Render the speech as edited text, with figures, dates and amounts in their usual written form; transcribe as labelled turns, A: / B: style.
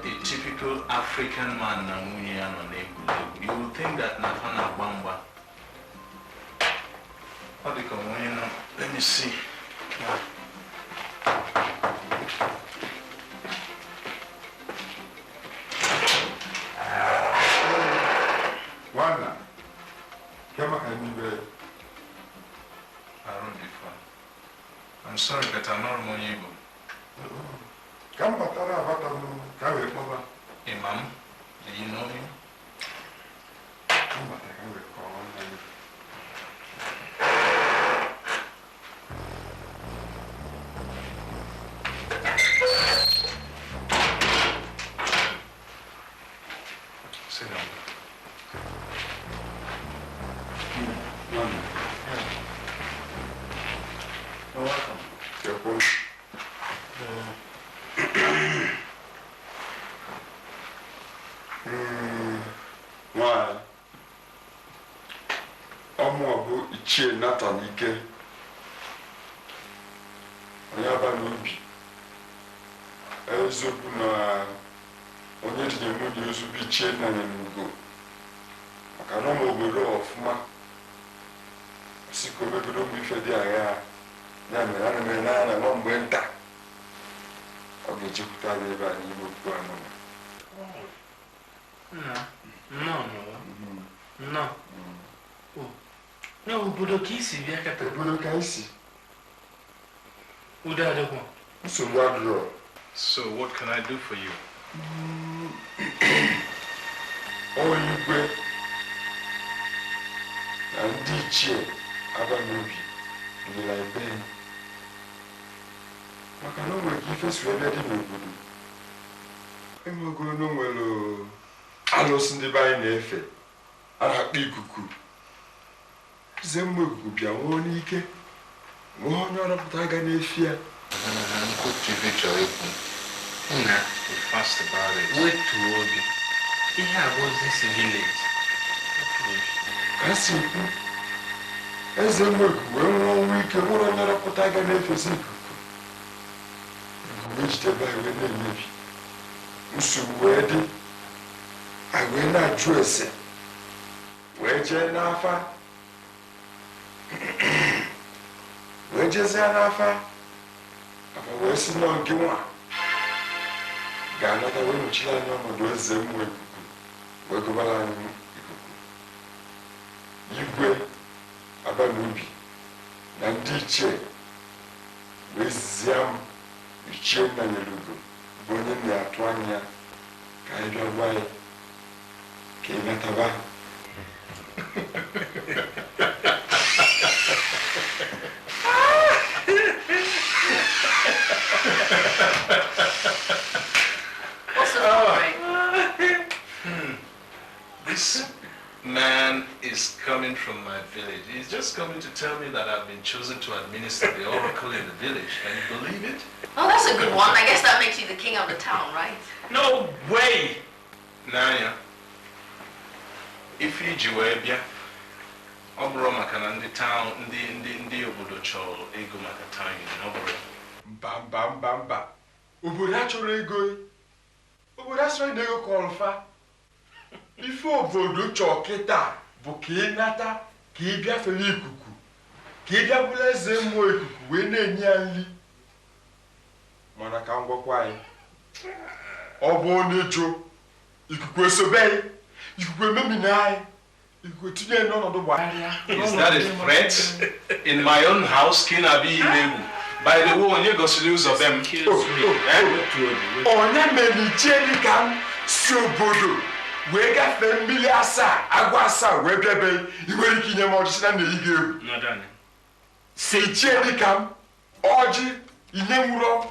A: A typical African man, you would think that Nafana Bamba. What do you know? Let me see.
B: Wana, kama kanibe.
A: I'm sorry, but I'm not Igbo.
B: Come batara batamu kawe baba.
A: Imam, do you know him?
B: Come batara kawe kwa.
A: Sit down.
B: You're welcome. You're welcome. Why? Omo ichie Nathan Ike. Oyaba n'obi. Ezobu na onye tinye mu di ozubu ichie na n'ugo. Maka na obodo ọfụma. Siko megodo mu ife dị agha. Ya mere ana m na nwa mgbe nta. Ọ ga-echekwuta ebe a n'ime okwu anụ.
A: No. No, obodo ka isi bịa kata.
B: Obodo ka isi.
A: Udo adịkwa.
B: Nsogbu adịrọ.
A: So what can I do for you?
B: Oyigwe na ndị ichie aba n'obi nyere ebe maka na o nwere ka ife si ebe dị n'obodo. Enwego n'onwere alụsị ndị be anyị na-efe a na-akpọ ikuku. Eze mmụọ ikuku bịa nwụọ n'ike nwee onye ọrụpụta ga na-efi ya.
A: We fast about it.
C: Wait to Obi. Ihe was this village.
B: Kasi ikwu eze mmụọ ikuku wee nwụọ ọnwụ ike nwere onye ọrụpụta ga na-efesi ikuku. Mgbe ejidebe anyị wee na-emebi nsogbu wee dị anyị wee na-ajụ ese wee jee n'afa wee jezie n'afa afa wee si nọ nke nwa ga-anata wee nọchiri anyị ọnọdụ eze mmụọ ikuku wee gụbara anyị ikuku. Igwe aba n'obi na ndị ichie wee zizie m ichie nna nyere ugo bụ onye na-atụ anya ka anyị bịa gwa ya ka ị metaba.
A: This man is coming from my village. He's just coming to tell me that I've been chosen to administer the oracle in the village. Can you believe it?
D: Oh, that's a good one. I guess that makes you the king of the town, right?
C: No way!
A: Nanya, if you jiwebia, obro makana ndi town, ndi obodo chọrọ ego maka town, obro.
B: Mba. Obodo achọrọ ego. Obodo achọrọ ego kọlfa. Ife obodo chọọ kịta bụ ka ị nata ka ị bịa fere ikuku ka ị bịa bụrụ eze mmụọ ikuku wee na-enye ya nri. Mana ka m gwakwa anyị, ọ bụ onye jụ ikuku esobe anyị, ikuku ememina anyị, ikuku etinye n'ọnọdụ gbagharịa.
A: Is that a threat? In my own house, can I be illegal? By the way, when you go to lose of them,
B: onye melichie dịka m si obodo wee gafee mmiri asaa agwa asaa wee bịabe iwere ike inye m ọjị si na nna ige egwu si chie dịka m ọjị inye nwụrọ